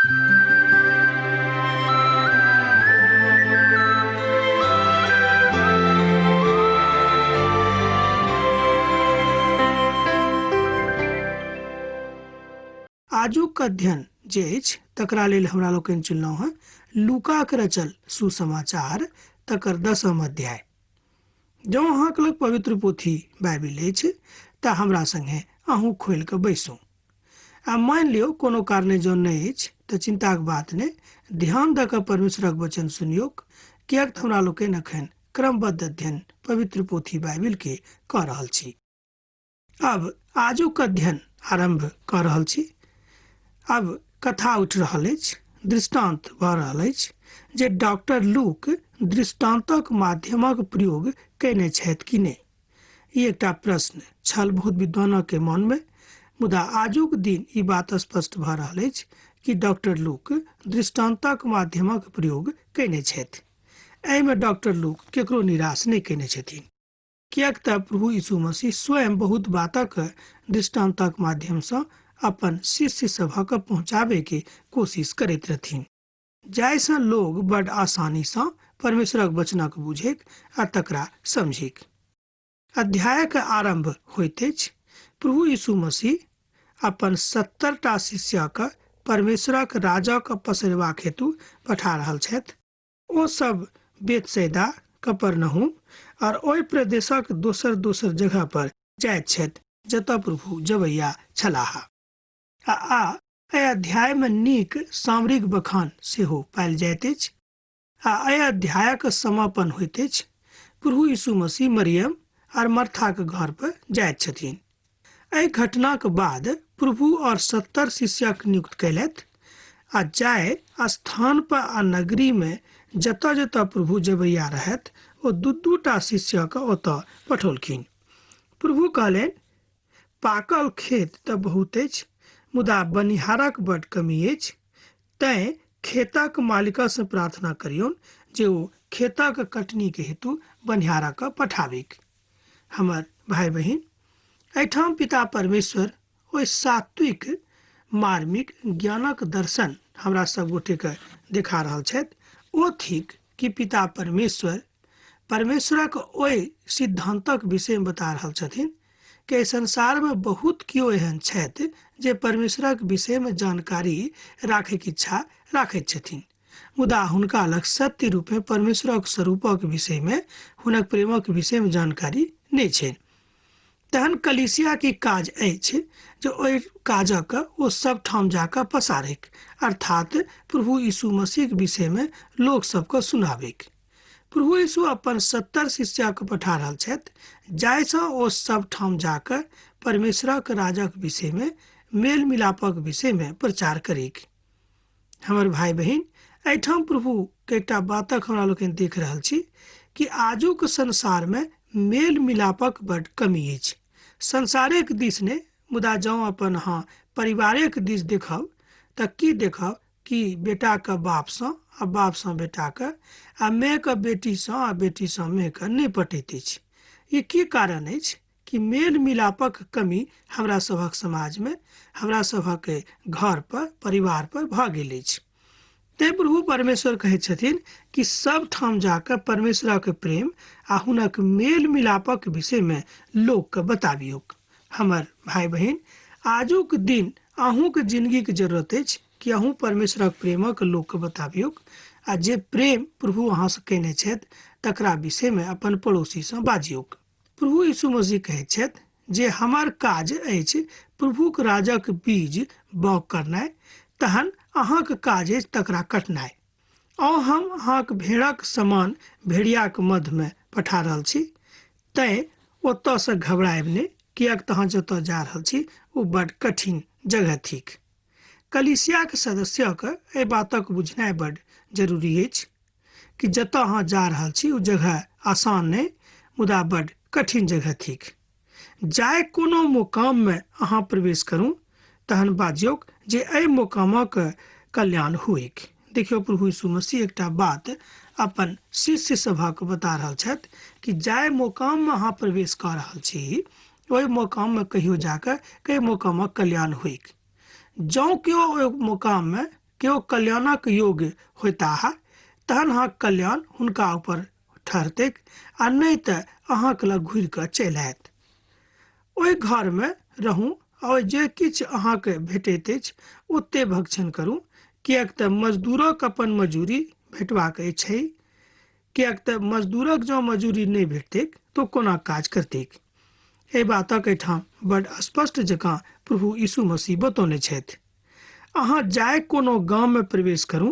आजुक अध्ययन जे अछि तकरा लेल हमरा लोकनि चुनलहुँ हेँ लूकाक रचल सुसमाचार तकर दसम अध्याय। जँ अहाँक लग पवित्र पोथी बाइबिल अछि तऽ हमरा संगे अहूँ खोलि कऽ बैसू। आ मानि लियौ कोनो कारणे जँ नहि अछि तऽ चिन्ताक बात नहि, ध्यान दऽ कऽ परमेश्वरक वचन सुनियौक, किएक तऽ हमरा लोकनि एखन क्रमबद्ध अध्ययन पवित्र पोथी बाइबिल के कऽ रहल छी। अब आजुक अध्ययन आरम्भ कऽ रहल छी। अब कथा उठि रहल अछि, दृष्टान्त भऽ रहल अछि जे डॉक्टर लूक दृष्टान्तक माध्यमक प्रयोग कयने छथि कि नहि। ई एकटा प्रश्न छल बहुत विद्वानक के मन मे, मुदा आजुक दिन ई बात स्पष्ट भऽ रहल अछि कि डॉक्टर लूक दृष्टान्तक माध्यमक प्रयोग कयने छथि। एहिमे डॉक्टर लूक केकरो निराश नहि कयने छथिन, किएक तऽ प्रभु यीशु मसीह स्वयं बहुत बातक दृष्टान्तक माध्यम सँ अपन शिष्य सभक पहुँचाबे के कोशिश करैत रहथिन, जाहि सँ लोग बड आसानी सँ परमेश्वरक वचनक बुझैक आ तकरा समझैक। अध्यायक आरम्भ होइत अछि प्रभु यीशु मसीह अपन 70 टा शिष्यक परमेश्वरक राजक पसरबाक हेतु पठा रहल छथि। ओ सब बेतसैदा, कपरनहूम और ओहि प्रदेशक दोसर-दोसर जगह पर जाइत छथि जतऽ प्रभु जबैया छलाह। आ एहि अध्याय मे नीक सामरिक बखान सेहो पायल जाइत अछि। आ एहि अध्यायक समापन होइत अछि प्रभु यीशु मसीह मरियम और मर्थाक घर पर जाइत छथिन। एहि घटनाक बाद प्रभु और 70 शिष्यक नियुक्त कयलथि आ जाय स्थान पर आ नगरी में जतऽ जतऽ प्रभु जबैया रहथि ओ दू-दू टा शिष्यक ओतऽ पठौलखिन। प्रभु कहलनि, पाकल खेत तऽ बहुत अछि, मुदा बनिहारक बड कमी अछि, तैं खेतक मालिकसँ प्रार्थना करियौन जे ओ खेतक कटनीक हेतु बनिहारक पठाबिक। हमर भाइ बहिन, एहिठाम पिता परमेश्वर ओहि सात्विक मार्मिक ज्ञानक दर्शन हमरा सब गोटेके देखा रहल छथि। ओ थिक कि पिता परमेश्वर परमेश्वरक ओहि सिद्धांतक विषयमे बता रहल छथिन कि एहि संसारमे बहुत केओ एहन छथि जे परमेश्वरक विषयमे जानकारी राखैके इच्छा राखैत छथिन, मुदा हुनका लग सत्य रूपे परमेश्वरक स्वरूपक विषयमे हुनक प्रेमक विषयमे जानकारी नहि छनि। तहन कलीसिया के काज अछि जे ओहि काजक ओ सब ठाम जाकऽ पसारैक, अर्थात प्रभु यीशु मसीहक विषयमे लोक सबके सुनाबैक। प्रभु यीशु अपन 70 शिष्यके पठा रहल छथि जाहिसँ ओ सब ठाम जाकऽ परमेश्वरक राजक विषयमे मेल मिलापक विषयमे प्रचार करैक। हमर भाइ बहिन, एहिठाम प्रभु के एकटा बातक हमरा लोकनि देख रहल छी कि आजुक संसारमे मेल मिलापक बड कमी अछि। संसारेक दिस नहि, मुदा जँ अपन अहाँ परिवारेक दिस देखब तऽ की देखब कि बेटाके बापसँ आ बापसँ बेटाके आ मायके बेटीसँ आ बेटीसँ मायके नहि पटैत अछि। ई की कारण अछि कि मेल मिलापक कमी हमरा सभक समाजमे, हमरा सभक घर पर, परिवार पर भऽ गेल अछि। तैं प्रभु परमेश्वर कहैत छथिन कि सब ठाम जाकऽ परमेश्वरक प्रेम आ हुनक मेल मिलापक विषयमे लोकके बताबियौक। हमर भाइ बहिन, आजुक दिन अहूँके जिंदगीके जरूरत अछि कि अहूँ परमेश्वरक प्रेमक लोकके बताबियौक आ जे प्रेम प्रभु अहाँसँ कयने छथि तकरा विषयमे अपन पड़ोसीसँ बाजियौक। प्रभु यीशु मसीह कहैत छथि जे हमर काज अछि प्रभुक राजक बीज बाउग करनाइ, तहन अहाँक काज अछि तकरा कटनाइ। आउ हम अहाँक भेड़क समान भेड़ियाक मध्यमे पठा रहल छी, तैं ओतऽसँ घबरायब नहि, किएक तऽ अहाँ जतऽ जा रहल छी ओ बड कठिन जगह थिक। कलीसियाक सदस्यक एहि बातक बुझनाइ बड जरूरी अछि कि जतऽ अहाँ जा रहल छी ओ जगह आसान नहि, मुदा बड कठिन जगह थिक। जाहि कोनो मुकाममे अहाँ प्रवेश करू तहन बाजियौक जे एहि मुकामक कल्याण होइक। देखियौ प्रभु यीशु मसीह एकटा बात अपन शिष्य सभक बता रहल छथि कि जाहि मुकाममे अहाँ प्रवेश कऽ रहल छी ओहि मुकाममे कहियो जाकऽ कई मुकामक कल्याण होइक। जँ केओ ओहि मुकाममे केओ कल्याणक योग्य होयताह तहन अहाँक कल्याण हुनका ऊपर ठहरतैक आ नहि तऽ अहाँक लग घुरि कऽ चलि आयत। ओहि घरमे रहू आ जे किछु अहाँके भेटैत अछि ओते भक्षण करू, किएक तऽ मजदूरक अपन मजूरी भेटबाक छै, किएक तऽ मजदूरक जँ मजूरी नहि भेटतैक तऽ कोना काज करतैक। एहि बातक एहिठाम बड स्पष्ट जकाँ प्रभु यीशु मसीह बतौने छथि। अहाँ जाय कोनो गाममे प्रवेश करू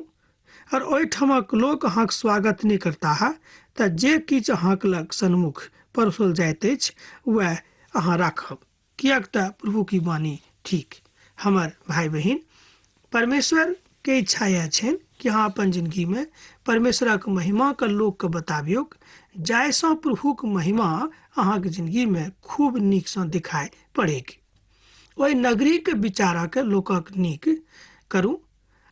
और ओहिठामक लोक अहाँक स्वागत नहि करताह तऽ जे किछु अहाँक लग सन्मुख परोसल जाइत अछि वएह अहाँ राखब, किएक तऽ प्रभु की वाणी ठीक। हमर भाय बहिन, परमेश्वर के इच्छा यह छनि कि अहाँ अपन जिंदगी में परमेश्वरक महिमा के लोक के बताबियौक, जाहिसँ प्रभुक महिमा अहाँके जिंदगी में खूब नीकसँ दिखाई पड़ेक। ओहि नगरीके विचारक लोकक नीक करू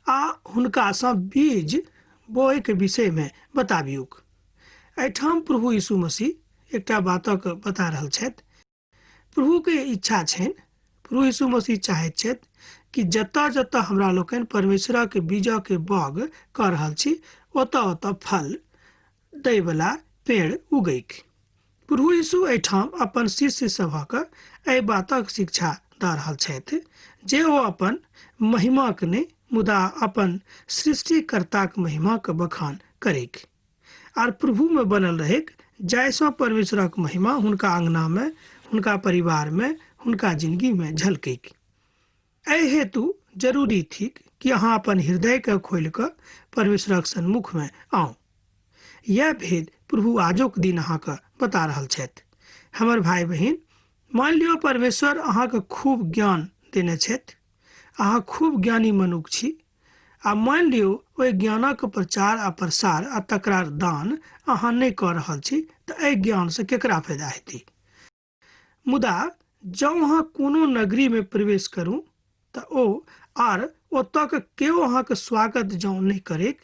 आ हुनकासँ बीज बोएके विषयमे बताबियौक। एहिठाम प्रभु यीशु मसीह एकटा बातक बता रहल छथि। प्रभुके इच्छा छनि, प्रभु यीशु मसीह चाहैत छथि कि जतऽ जतऽ हमरा लोकनि परमेश्वरक बीजके बाग कऽ रहल छी ओतऽ ओतऽ फल दैवला पेड़ उगैक। प्रभु यीशु एहिठाम अपन शिष्य सभक एहि बातक शिक्षा दऽ रहल छथि जे ओ अपन महिमाक नहि मुदा अपन सृष्टिकर्ताक महिमाक बखान करैक आर प्रभुमे बनल रहैक, जाहिसँ परमेश्वरक महिमा हुनका अंगनामे, हुनका परिवारमे, हुनका जिंदगीमे झलकैक। एहि हेतु जरूरी थिक कि अहाँ अपन हृदयके खोलि कऽ परमेश्वरक सन्मुखमे आउ। यह भेद प्रभु आजुक दिन अहाँके बता रहल छथि। हमर भाय बहिन, मान लियौ परमेश्वर अहाँके खूब ज्ञान देने छथि, अहाँ खूब ज्ञानी मनुख छी, आ मान लियौ ओहि ज्ञानक प्रचार आ प्रसार आ तकरार दान अहाँ नहि कऽ रहल छी तऽ एहि ज्ञानसँ केकरा फायदा हेतै? मुदा जँ अहाँ कोनो नगरीमे प्रवेश करू तऽ ओ आर ओतऽ के केओ अहाँके स्वागत जँ नहि करैक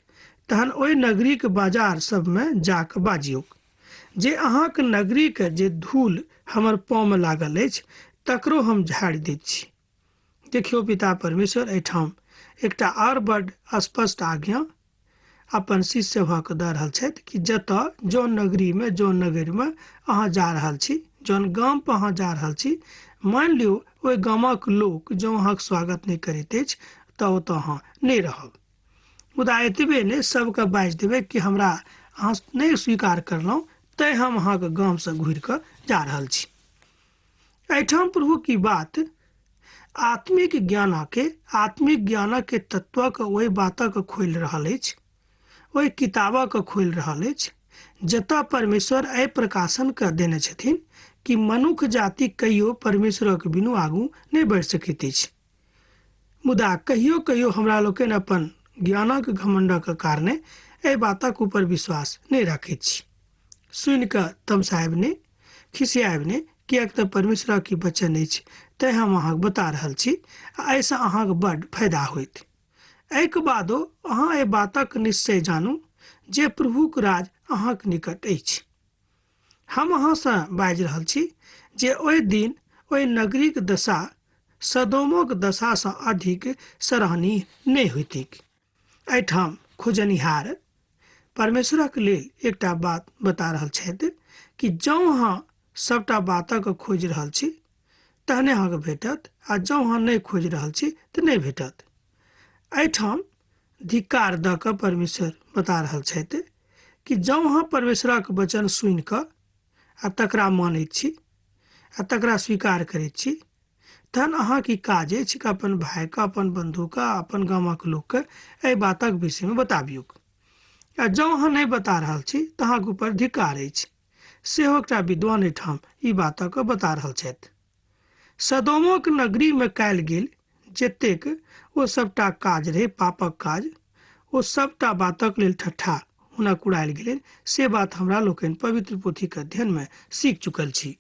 तहन ओहि नगरीके बाजार सबमे जाकऽ बाजियौक जे अहाँके नगरीके जे धूल हमर पाँवमे लागल अछि तकरो हम झाड़ि दैत छी। देखियौ, पिता परमेश्वर एहिठाम एकटा आर बड स्पष्ट आज्ञा अपन शिष्य सभक दऽ रहल छथि कि जतऽ जौन नगरीमे जौन नगरमे अहाँ जा रहल छी, जौन गाम पर अहाँ जा रहल छी, मानि लियौ ओहि गामक लोक जँ अहाँके स्वागत नहि करैत अछि तऽ ओतऽ अहाँ नहि रहब। मुदा एतबे नहि, सबके बाजि देबै कि हमरा अहाँ नहि स्वीकार करलहुँ तैं हम अहाँके गामसँ घुरि कऽ जा रहल छी। एहिठाम प्रभु की बात आत्मिक ज्ञानके, आत्मिक ज्ञानके तत्वक ओहि बातक खोलि रहल अछि, ओहि किताबक खोलि रहल अछि जतऽ परमेश्वर एहि प्रकाशन के देने छथिन कि मनुख जाति कहियो परमेश्वरक बिनु आगू नहि बढ़ि सकैत अछि। मुदा कहियो कहियो हमरा लोकनि अपन ज्ञानक घमंडक कारणे एहि बातक ऊपर विश्वास नहि राखैत छी। सुनि कऽ तमसायब नहि, खिसियायब नहि, किएक तऽ परमेश्वरक ई वचन अछि तैं हम अहाँके बता रहल छी आ एहिसँ अहाँके बड्ड फायदा होयत। एहिके बादो अहाँ एहि बातक निश्चय जानू जे प्रभुक राज अहाँक निकट अछि। हम अहाँसँ बाजि रहल छी जे ओहि दिन ओहि नगरीक दशा सदोमक दशासँ अधिक सराहनीय नहि होइतैक। एहिठाम खोजनिहार परमेश्वरक लेल एकटा बात बता रहल छथि कि जँ अहाँ सभटा बातक खोजि रहल छी तहने अहाँके भेटत, आ जँ अहाँ नहि खोजि रहल छी तऽ नहि भेटत। एहिठाम धिक्कार दऽ कऽ परमेश्वर बता रहल छथि कि जँ अहाँ परमेश्वरक वचन सुनि कऽ आ तकरा मानैत छी आ तकरा स्वीकार करैत छी तहन अहाँके ई काज अछि कि अपन भायके, अपन बन्धुके, अपन गामक लोकके एहि बातक विषयमे बताबियौक। आ जँ अहाँ नहि बता रहल छी तऽ अहाँके ऊपर धिक्कार अछि। सेहो एकटा विद्वान एहिठाम ई बातक बता रहल छथि। सदोमक नगरीमे कयल गेल जतेक ओ सभटा काज रहै, पापक काज, ओ सभटा बातक लेल ठट्ठा हुनक उड़ायल गेलनि, से बात हमरा लोकनि पवित्र पोथीक अध्ययनमे सीख चुकल छी।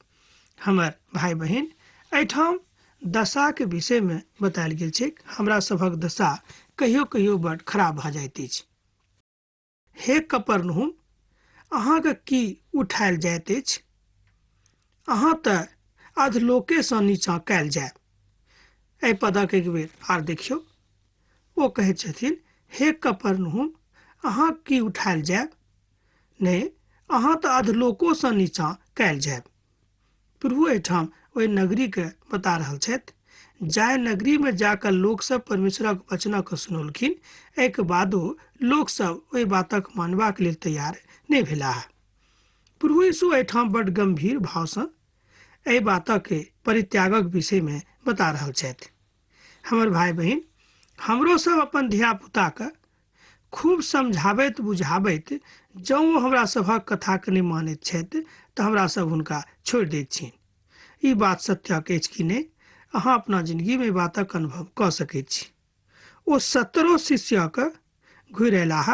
हमर भाय बहिन, एहिठाम दशाके विषयमे बतायल गेल छैक। हमरा सभक दशा कहियो कहियो बड खराब भऽ जाइत अछि। हे कपरनहुम, अहाँके की उठायल जाइत अछि? अहाँ तऽ अधलोकेसँ नीचाँ कयल जायब। एहि पदक एक बेर आर देखियौ। ओ कहैत छथिन हे कफरनहूम, अहाँ की उठायल जायब? नहि, अहाँ तऽ अधलोकोसँ नीचाँ कयल जायब। प्रभु एहिठाम ओहि नगरीके बता रहल छथि, जाहि नगरीमे जाकऽ लोकसभ परमेश्वरक वचनक सुनौलखिन, एहिके बादो लोकसभ ओहि बातक मानबाक लेल तैयार नहि भेलाह। प्रभु यीशु एहिठाम बड गम्भीर भावसँ एहि बातक परित्यागक विषयमे बता रहल छथि। हमर भाइ बहिन, हमरो सब अपन धियापुताके खूब समझाबैत बुझाबैत जँ ओ हमरा सभक कथाके नहि मानैत छथि तऽ हमरा सब हुनका छोड़ि दैत छियनि। ई बात सत्यक अछि कि नहि, अहाँ अपना जिनगीमे एहि बातक अनुभव कऽ सकैत छी। ओ 70 शिष्यक घुरि अयलाह।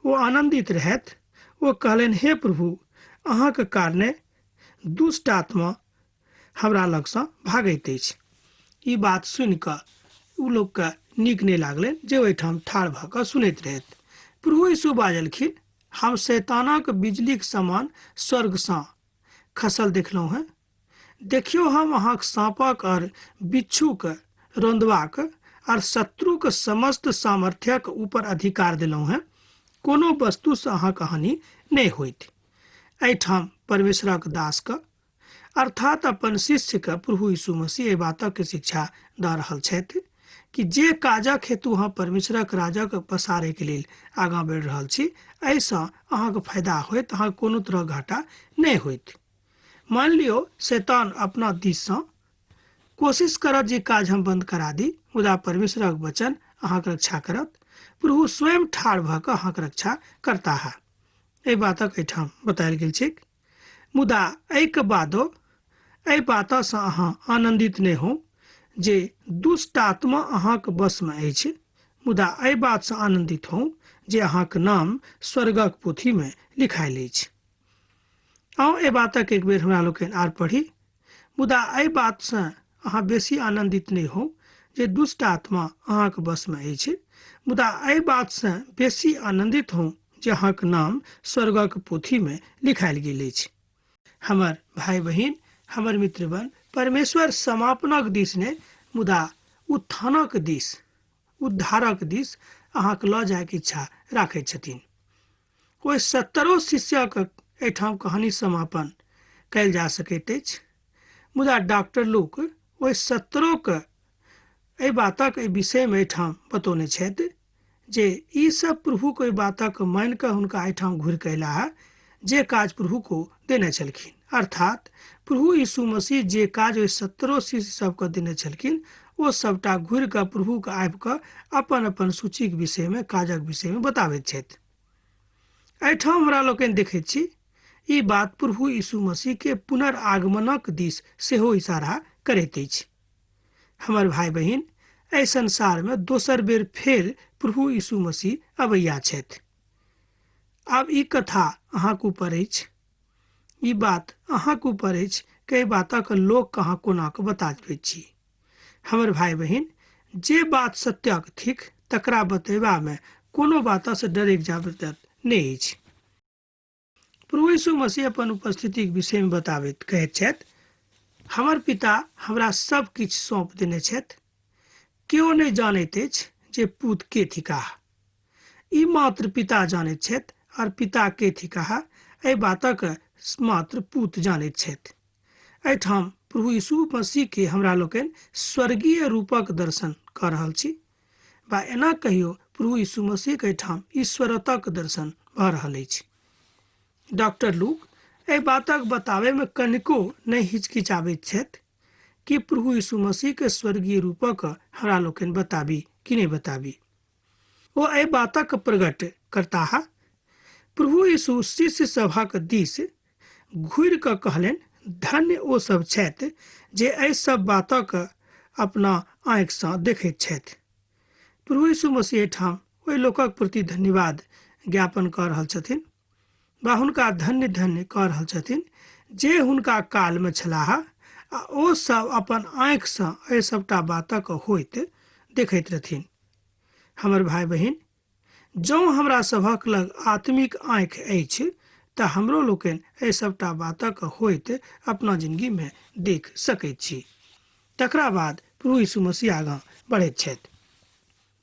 ओ आनन्दित रहथि। ओ कहलनि, हे प्रभु, अहाँके कारणे दुष्ट आत्मा हमरा लगसँ भागैत अछि। ई बात सुनि कऽ ओ लोकके नीक नहि लागलनि जे ओहिठाम ठाढ़ भऽ कऽ सुनैत रहथि। प्रभु यीशु बाजलखिन, हम शैतानक बिजलीक समान स्वर्गसँ खसल देखलहुँ हेँ। देखियौ, हम अहाँक साँपक आओर बिच्छूक रौंदबाक आओर शत्रुक समस्त सामर्थ्यक ऊपर अधिकार देलहुँ हेँ। कोनो वस्तुसँ अहाँक हानि नहि होइत। एहिठाम परमेश्वरक दासके अर्थात अपन शिष्यके प्रभु यीशु मसीह एहि बातक शिक्षा दऽ रहल छथि कि जे काजक हेतु अहाँ परमेश्वरक राजक पसारैके लेल आगाँ बढ़ि रहल छी, एहिसँ अहाँके फायदा होयत, अहाँके कोनो तरहक घाटा नहि होयत। मानि लियौ शैतान अपना दिससँ कोशिश करत जे काज हम बंद करा दी, मुदा परमेश्वरक वचन अहाँके रक्षा करत। प्रभु स्वयं ठाढ़ भऽ कऽ अहाँके रक्षा करताह। एहि बातक एहिठाम बतायल गेल छैक। मुदा एहिके बादो एहि बातसँ अहाँ आनन्दित नहि हो जे दुष्ट आत्मा अहाँक वशमे अछि, मुदा एहि बातसँ आनन्दित हो जे अहाँक नाम स्वर्गक पोथीमे लिखायल अछि। आउ एहि बातक एक बेर हमरा लोकनि आर पढ़ी। मुदा एहि बातसँ अहाँ बेसी आनन्दित नहि हो जे दुष्ट आत्मा अहाँक वशमे अछि, मुदा एहि बातसँ बेसी आनन्दित हो जे अहाँक नाम स्वर्गक पोथीमे लिखायल गेल अछि। हमर भाइ बहिन, हमर मित्रगण, परमेश्वर समापनक दिस नहि, मुदा उत्थानक दिस, उद्धारक दिस अहाँके लऽ जायके इच्छा राखैत छथिन। ओहि 70 शिष्यक एहिठाम कहानी समापन कयल जा सकैत अछि, मुदा डॉक्टर लूक ओहि 70 एहि बातक एहि विषयमे एहिठाम बतौने छथि जे ई सब प्रभुक ओहि बातक मानि कऽ हुनका एहिठाम घुरि कऽ अयलाह जे काज प्रभु को देने छलखिन। अर्थात प्रभु यीशु मसीह जे काज ओहि 70 शिष्य सबके देने छलखिन ओ सबटा घुरि कऽ प्रभुके आबि कऽ अपन अपन सूचीक विषयमे, काजक विषयमे बताबैत छथि। एहिठाम हमरा लोकनि देखैत छी ई बात प्रभु यीशु मसीह के पुनरागमनक दिस सेहो इशारा करैत अछि। हमर भाइ बहिन, एहि संसारमे दोसर बेर फेर प्रभु यीशु मसीह अबैया छथि। आब ई कथा अहाँक ऊपर अछि, ई बात अहाँक ऊपर अछि कि एहि बातक लोक अहाँ कोना कऽ बताबैत छी। हमर भाइ बहिन, जे बात सत्यक थिक तकरा बतेबामे कोनो बातसँ डरैक जरूरत नहि अछि। प्रभु यीशु मसीह अपन उपस्थितिक विषयमे बताबैत कहैत छथि, हमर पिता हमरा सब किछु सौंप देने छथि। केओ नहि जानैत अछि जे पूत के थिकाह, ई मात्र पिता जानैत छथि, और पिता के थिकाह एहि बातक मात्र पूत जानैत छथि। एहिठाम प्रभु यीशु मसीह के हमरा लोकनि स्वर्गीय रूपक दर्शन कऽ रहल छी, बा एना कहियो प्रभु यीशु मसीह के एहिठाम ईश्वरतक दर्शन भऽ रहल अछि। डॉक्टर लूक एहि बातक बताबै में कनिको नहि हिचकिचाबैत छथि कि प्रभु यीशु मसीह के स्वर्गीय रूपक हमरा लोकनि बताबी कि नहि बताबी। ओ एहि बातक प्रकट करताह। प्रभु यीशु शिष्य सभक दिस घुरि कऽ कहलनि, धन्य ओ सब छथि जे एहि सब बातक अपना आँखिसँ देखैत छथि। प्रभु यीशु मसीह एहिठाम ओहि लोकक प्रति धन्यवाद ज्ञापन कऽ रहल छथिन वा हुनका धन्य धन्य कऽ रहल छथिन जे हुनका कालमे छलाह आ ओ सब अपन आँखिसँ एहि सबटा बातक होइत देखैत रहथिन। हमर भाइ बहिन, जँ हमरा सभक लग आत्मिक आँखि अछि तऽ हमरो लोकनि एहि सबटा बातक होइत अपना जिनगीमे देख सकैत छी। तकरा बाद प्रभु यीशु मसीह आगाँ बढ़ैत छथि।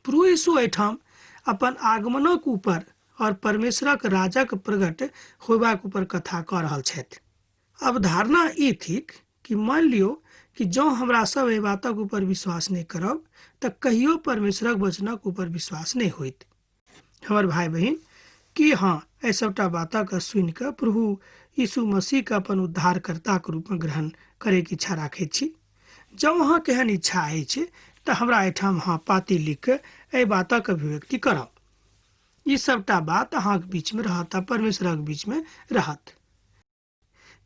प्रभु यीशु एहिठाम अपन आगमनक ऊपर और परमेश्वरक राजक प्रगट होयबाक ऊपर कथा कऽ रहल छथि। अवधारणा ई थिक कि मानि लियौ कि जँ हमरा सब एहि बातक ऊपर विश्वास नहि करब तऽ कहियो परमेश्वरक वचनक ऊपर विश्वास नहि होइत। हमर भाय बहिन, की अहाँ एहि सबटा बातक सुनि कऽ प्रभु यीशु मसीहके अपन उद्धारकर्ताक रूपमे ग्रहण करैके इच्छा राखैत छी? जँ अहाँके एहन इच्छा अछि तऽ हमरा एहिठाम अहाँ पाती लिख कऽ एहि बातक अभिव्यक्ति करब। ई सबटा बात अहाँक बीचमे रहत आ परमेश्वरक बीचमे रहत।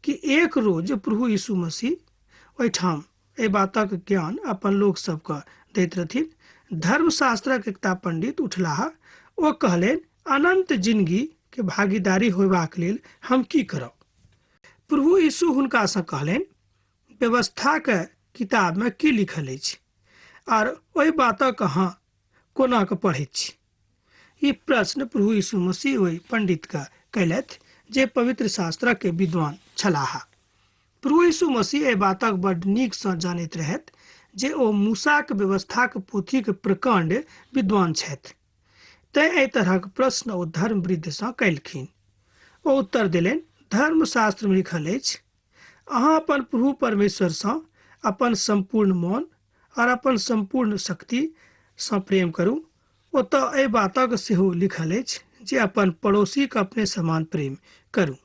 कि एक रोज प्रभु यीशु मसीह ओहिठाम एहि बातक ज्ञान अपन लोक सबके दैत रहथिन। धर्मशास्त्रक एकटा पंडित उठलाह, ओ कहलनि, अनंत जिंदगी के भागीदारी होयबाक लेल हम की करब? प्रभु यीशु हुनकासँ कहलनि, व्यवस्थाक किताबमे की लिखल अछि आर ओहि बातक अहाँ कोना कऽ पढ़ैत छी? ई प्रश्न प्रभु यीशु मसीह ओहि पंडित के कयलथि जे पवित्र शास्त्रक के विद्वान छलाह। प्रभु यीशु मसीह एहि बातक बड्ड नीक सँ जानैत रहथि जे ओ मूसाक व्यवस्थाक पोथीक प्रकाण्ड विद्वान छथि। तेँ एहि तरहक प्रश्न ओ धर्मवृद्ध सँ कयलखिन। ओ उत्तर देलनि, धर्मशास्त्र मे लिखल अछि, अहाँ अपन प्रभु परमेश्वर सँ अपन सम्पूर्ण मन और अपन सम्पूर्ण शक्ति सँ प्रेम करू। ओतऽ एहि बातक सेहो लिखल अछि जे अपन पड़ोसीके अपने समान प्रेम करू।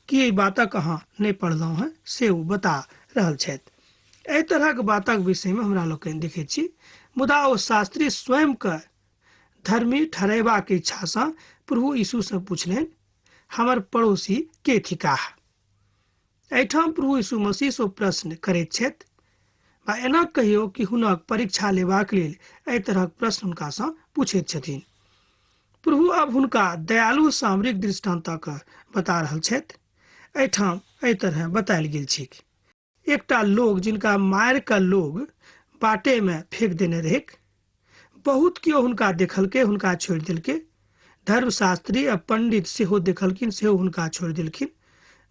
की एहि बातक अहाँ नहि पढ़लहुँ हेँ? से ओ बता रहल छथि। एहि तरहक बातक विषयमे हमरा लोकनि देखैत छी। मुदा ओ शास्त्री स्वयंके धर्मी ठहरेबाक इच्छासँ प्रभु यीशुसँ पुछलनि, हमर पड़ोसी के थिकाह? एहिठाम प्रभु यीशु मसीह सँ प्रश्न करैत छथि वा एना कहियो कि हुनक परीक्षा लेबाक लेल एहि तरहक प्रश्न हुनकासँ पूछैत छथिन। प्रभु अब हुनका दयालु सामरिक दृष्टान्तक बता रहल छथि। एहिठाम एहि तरह बतायल गेल छैक। एकटा लोग जिनका मारि कऽ लोग बाटे में फेंक देने रहैक, बहुत केओ हुनका देखलकै, हुनका छोड़ि देलकै। धर्मशास्त्री आ पंडित सेहो देखलखिन, सेहो हुनका छोड़ि देलखिन।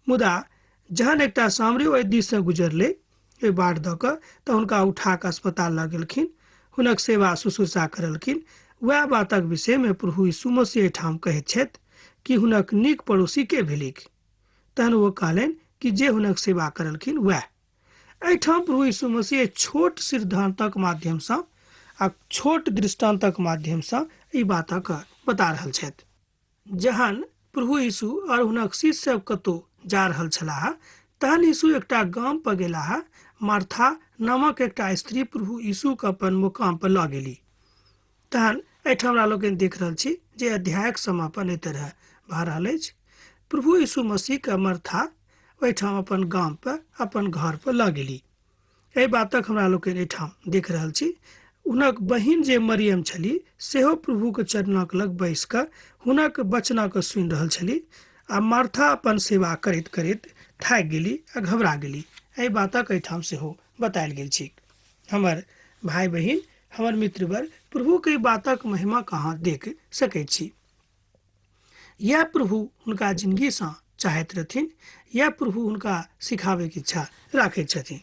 मुदा जहन एकटा सामरी ओहि दिससँ गुजरलै, ओहि बाट दऽ कऽ, तऽ हुनका उठा कऽ अस्पताल लऽ गेलखिन, हुनक सेवा शुश्रूषा करलखिन। वएह बातक विषयमे प्रभु यीशु मसीह एहिठाम कहैत छथि कि हुनक नीक पड़ोसी के भेलिक। तहन ओ कहलनि कि जे हुनक सेवा करलखिन वएह। एहिठाम प्रभु यीशु मसीह छोट सिद्धांतक माध्यमसँ आ छोट दृष्टान्तक माध्यमसँ ई बातक बता रहल छथि। जहन प्रभु यीशु और हुनक शिष्य सब कतौ जा रहल छलाह, तहन यीशु एकटा गाम पर गेलाह। मार्था नामक एकटा स्त्री प्रभु यीशु के अपन मुकाम पर लऽ गेली। तहन एहिठाम हमरा लोकनि देख रहल छी जे अध्यायक समापन एहि तरह भऽ रहल अछि। प्रभु यीशु मसीह के मार्था ओहिठाम अपन गाम पर अपन घर पर लऽ गेली। एहि बातक हमरा लोकनि एहिठाम देख रहल छी। हुनक बहिन जे मरियम छली सेहो प्रभुके चरणक लग बैस कऽ हुनक वचनक सुनि रहल छली आ मार्था अपन सेवा करैत करैत थाकि गेली आ घबरा गेली। एहि बातक एहिठाम सेहो बतायल गेल छै। हमर भाय बहिन, हमर मित्रवर, प्रभुके ई बातक महिमा कहाँ देख सकै छी? यैह प्रभु हुनका जिनगीसँ चाहैत रहथिन, यैह प्रभु हुनका सिखाबैके इच्छा राखैत छथिन।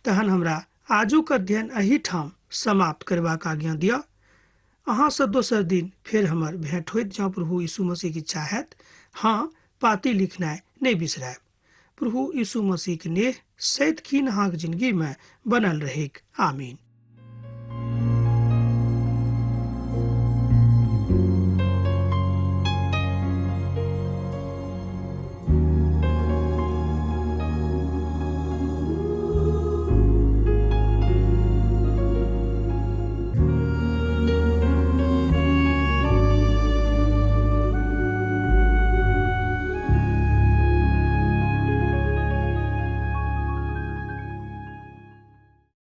तहन हमरा आजुक अध्ययन एहिठाम समाप्त करबाक आज्ञा दिअ। अहाँसँ दोसर दिन फेर हमर भेंट होइत, जँ प्रभु यीशु मसीहके इच्छा हैत। हाँ, पाती लिखनाइ नहि बिसरायब। प्रभु यीशु मसीहके नेह सदिखन अहाँके जिनगीमे बनल रहैक। आमीन।